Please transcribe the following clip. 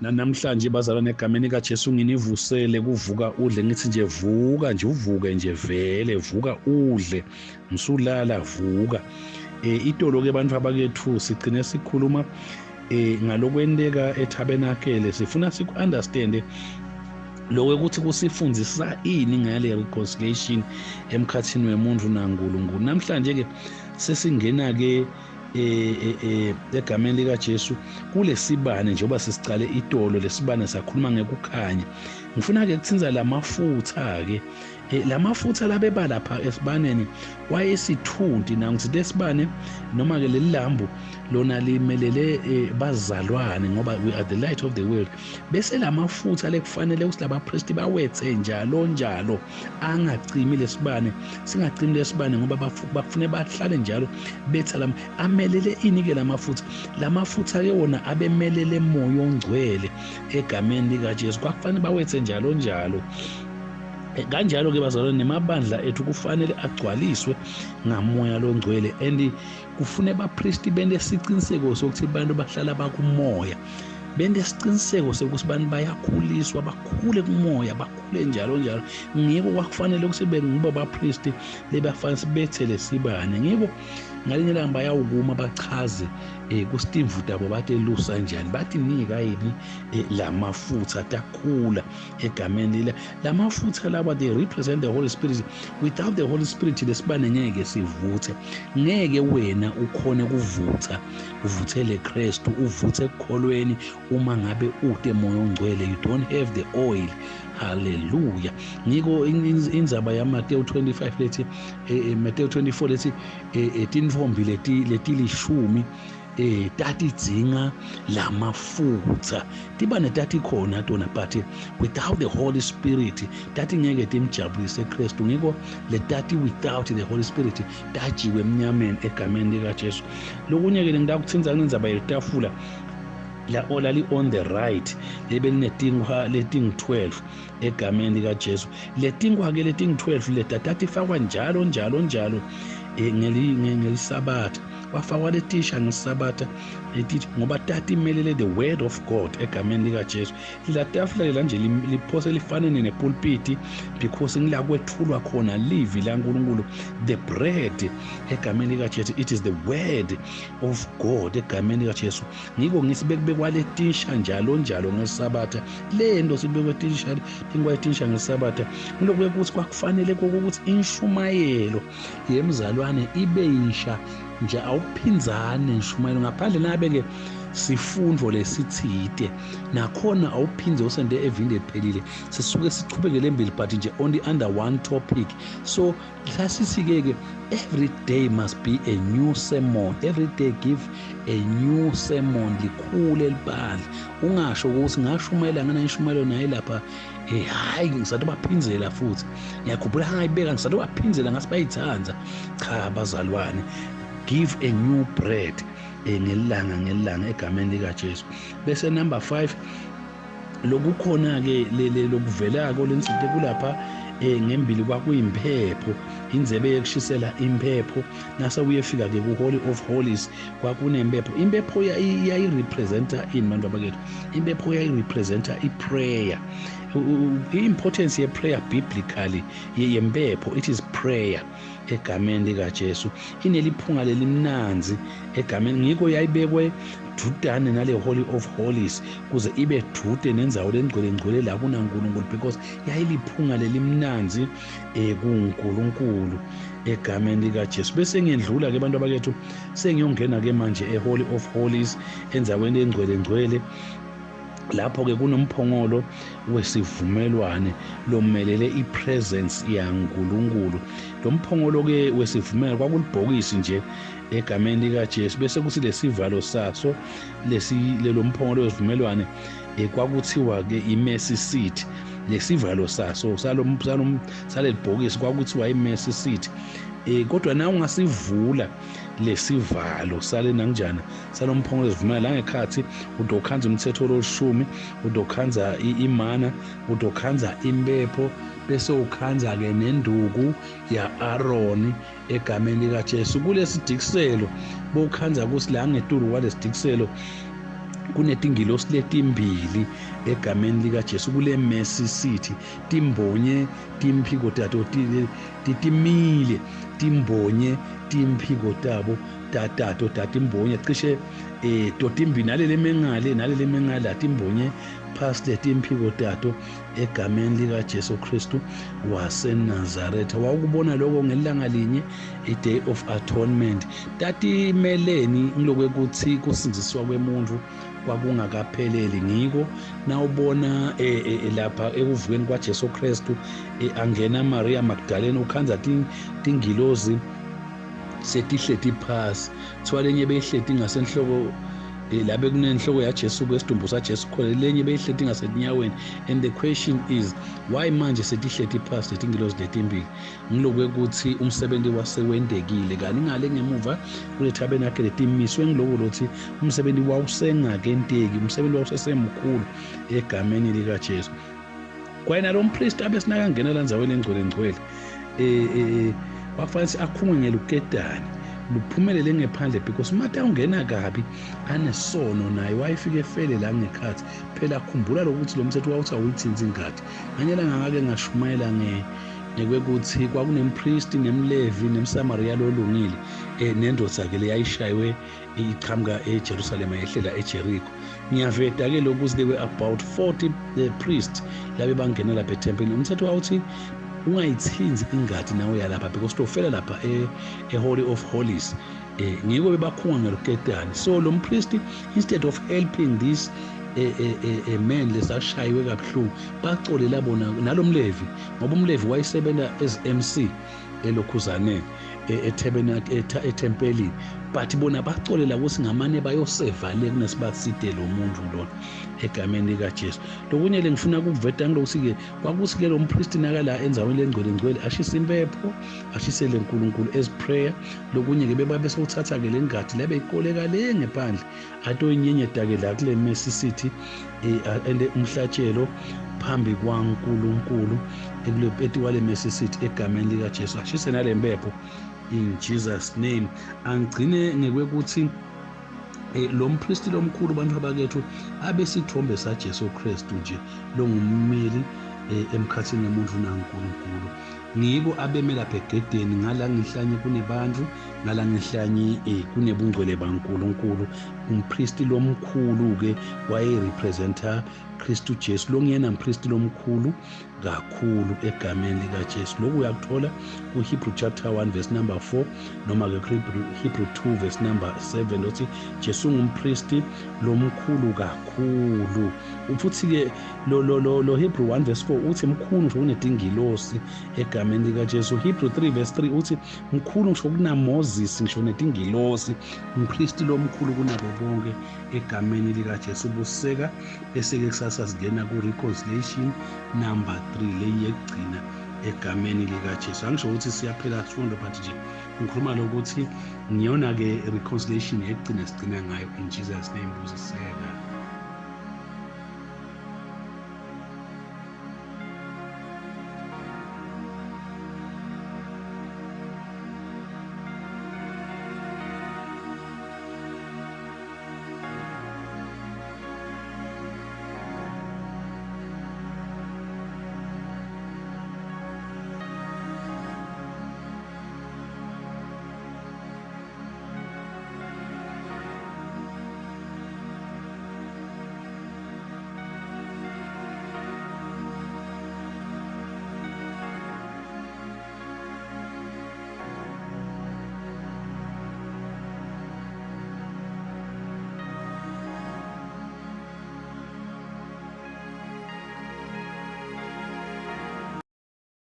Namhlanje bazalwane, egameni kaJesu nginivusele kuvuka udle. Ngithi nje vuka nje, uvuke nje vele, vuka udle, msulala vuka. Itolo ke bantu abakethu sigcine sikhuluma ngalokwenteka etabernakele. Sifuna siku-understande lokho ukuthi kusifundisa ini ngale reconciliation emkhathini wemuntu naNkulunkulu. Namhlanje ke sesingena ke egameni likaJesu kulesibane, njengoba sesicale itolo lesibane sakhuluma ngekukhanya. Ngifuna ke kuthinza lamafutha ke, lamafutha labeba lapha esibaneni wayesithunti nangithi lesibane noma ke leli lambu lona limelele bazalwane, ngoba we are the light of the world. Bese lamafutha lekufanele ukuthi labapristi bawethe njalo njalo, angacimi lesibane, singacimi lesibane, ngoba bafune bahlale njalo betha lama. Amelele ini ke lamafutha? Lamafutha ke wona abemelele moya ongcwele egameni likaJesu. Kwakufanele bawethe njalo njalo. Kanjalo ke bazalwane, nemabandla ethu kufanele agcwaliswe ngamoya longcwele, and kufune bapristi bente siciniseko sokuthi abantu bahlala bakumoya, bente siciniseko sokuthi abantu bayakhuliswa, bakhule kumoya, bakhule njalo njalo. Ngiko kwakufanele ukuthi bengiba bapristi lebafanele sibethele sibane. Ngiko ngalinye ilanga bayawukuma bachaze kusitimvu tabo batelusa njani, bathi nika yini lamafutha takhula egameni lila. Lamafutha lawa, they represent the Holy Spirit. Without the Holy Spirit lesibane ngeke sivuthe, ngeke wena ukhone kuvutha uvuthele Kristu, uvuthe ekukholweni uma ngabe ute moya ongcwele. You don't have the oil. Hallelujah. Ngiko indzaba yaMateyu 25 lethi, Mateyu 24 lethi tintfombi letilishumi tatidzinga lamafutha. Tibane tati khona tona, but without the Holy Spirit tati ngeke timjabulise Kristu. Ngiko letati without the Holy Spirit tajiwe emnyameni egameni likaJesu. Lokunye ke ngidakuthinza ngendzaba yetafula la olali on the right lebelinetinkwa letingu-12 egameni likaJesu. Letinkwa ke letingu-12 leta tatifakwa njalo njalo njalo ngelisabatha, kwafakwa letisha ngesabatha letithi, ngoba tatimelele the word of God egameni likaJesu. Lela tafula lela nje liphose lifanene nepulpiti, because ngila kwethulwa khona livi laNkulunkulu, the bread egameni likaJesu. It is the word of God egameni likaJesu. Ngiko ngithi bekubekwa letinsha njalo njalo ngesabatha. Le nto sibekwe tinsha, tinkwa letinsha ngesabatha, ngilokhu ukuthi kwakufanele ukuthi inshumayelo yemzalwane ibe yisha nje, awuphindzane inshumayelo ngaphandle nabe ke sifundo lesithide, nakhona awuphindze usende evini lephelile, sisuke sichubekele embili, but nje only under one topic. So sasithi-ke ke every day must be a new sermon, every day give a new sermon, likhule libandla. Ungasho ukuthi ngashumayela ngana inshumayelo naye lapha, hayi, ngisathi baphindzela futhi, ngiyakhumbula ngayibeka, ngisathi baphindzela ngasi bayithanza. Cha bazalwane, give a new bread ngelanga ngelanga egameni likaJesu. Bese number 5 lokukhona ke lokuvelako lensithe kulapha ngembili kwakuyimphepho, indzebe yekushisela imphepho. Nase uyefika ke ku Holy of Holies kwakunempepho. Impepho yayirepresenta ini bantu abakethu? Impepho yayirepresenta iprayer, i-importance ye-prayer biblically yempepho. It is prayer egameni likaJesu. Ineliphunga lelimnanzi egameni. Ngiko yayibekwe dudane nale Holy of Holies, kuze ibe dude nendzawo lengcwele ngcwele la kunaNkulunkulu, because yayiliphunga lelimnanzi kuNkulunkulu egameni likaJesu. Bese ngiyendlula ke bantu abakethu, sengiyongena ke manje eHoly of Holies, endzaweni engcwele ngcwele. Lapho ke kunomphongolo wesivumelwane lomelele ipresence yaNkulunkulu. Lo mphongolo ke wesivumelwane kwakulibhokisi nje egameni likaJesu, bese kuthi lesivalo saso lesi lelo mphongolo wesivumelwane kwakuthiwa ke imercy seat. Lesivalo saso salelibhokisi kwakuthiwa imercy seat, kodwa na ungasivula lesivalo sale nangjana salomphongolo wesivumelwane, la ngekhathi udokhanza umthetho lolishumi, udokhanza imana, udokhanza impepho, bese ukhanza ke nenduku ya-Aroni egameni likaJesu. Kulesidikiselo bokhanza ukuthi la ngetulu kwalesidikiselo Kunetingilosi letimbili egameni likaJesu kule Mercy City, timbonye timphiko tato, titimile, timbonye timphiko tabo tatato tatimbonye cishe totimbili, nalele mengale nalele mengale atimbonye phasi letimphiko tato egameni likaJesu Kristu waseNazaretha. Wawukubona lokho ngelanga linye, i-Day of Atonement. Tatimeleni? Ngilokwekuthi kusindziswa kwemuntu kwakungakapheleli. Ngiko nawubona lapha ekuvukeni kwaJesu Kristu, angena Maria Magdalene, ukhandza tingilozi setihleti phasi. Kuthiwa lenye beyihleti ngasenhloko, la bekunenhloko yaJesu, kwesidumbu saJesu khona, lenye beyihleti ngasetinyaweni. And the question is, why manje setihleti phasi letingilozi letimbili? Ngilokwekuthi umsebenzi wasewendekile, kani ngale ngemuva kule tabernacle letimiswe ngiloko lothi umsebenzi wawusengakenteki, umsebenzi wawusesemkhulu egameni likaJesu. Kwayena lo mpristi abesinakangena la ndzaweni engcwele ngcwele, kwakufanele akhungwe ngeluketane luphumelele ngephandle, because mate awungena kabi anesono naye wayefike efele la ngekhathi. Phela khumbula lokuthi lo mthetho wawuthi awuyithinti ingadi. Nganye langa ngake ngashumayela ngekwekuthi kwakunempristi nemlevi nemsamariya lolungile, nendoda-ke leyayishaywe iqhamuka eJerusalema yehlela eJericho. Ngiyaveta-ke lokuthi there were about 40 priests labe bangena lapha ethempelini. Umthetho wawuthi ungayithinzi ingadi nawe yalapha, because tofela lapha e-Holy of Holies. Ngiko bebakhunga ngeluketane. So lo mpristi, instead of helping this man lesashayiwe kabuhlungu, bacolela bona nalomlevi, ngoba umlevi wayesebenza as MC elokhuzaneni ethempelini, but bona bacolela ukuthi ngamane bayoseva le kunesibathide lo muntu lona egameni likaJesu. Lokunye le ngifuna ukuveta ngilokuthi-ke kwakuthi-ke lo mpristi nakala endzaweni lengcwele ngcwele ashise impepho, ashisele uNkulunkulu as prayer. Lokunye-ke bebabe sewuthatha-ke le ngadi la beyikoleka le ngephandle, atoyinyenyeta-ke la kule Mercy City, ende umhlatshelo phambi kwaNkulunkulu etikwale Mercy City egameni likaJesu, ashise nale mpepho in Jesus' name. Angigcine ngekwekuthi lo mpristi lomkhulu, bantu abakethu, abe sithombe saJesu Kristu nje longummeli emkhathini womuntu naNkulunkulu. Ngiko abeme lapha egedeni, ngala ngihlanye kunebantu, ngala ngihlanye kunebungcwele baNkulunkulu. Umpristi lomkhulu ke wayerepresenta Kristu Jesu, longiyena mpristi lomkhulu kakhulu egameni likaJesu. Lokhu uyakuthola kuHebrew chapter 1 verse number 4, noma ke Hebrew 2 verse number 7, lothi Jesu ngumpristi lomkhulu kakhulu. Futhi ke lo Hebrew 1 verse 4 uthi mkhulu ngisho kunetingilosi egameni likaJesu. Hebrew 3 verse 3 uthi mkhulu ngisho kunaMoses, ngisho netingilosi, umpristi lomkhulu kunabo bonke egameni likaJesu. Buseka bese-ke kusasa singena ku-reconciliation number 3, le yekugcina egameni likaJesu. Angisho ukuthi siyaphela sifundo, but nje ngikhuluma lokuthi ngiyona-ke reconciliation yekugcina sigcina ngayo in Jesus' name. Busiseka.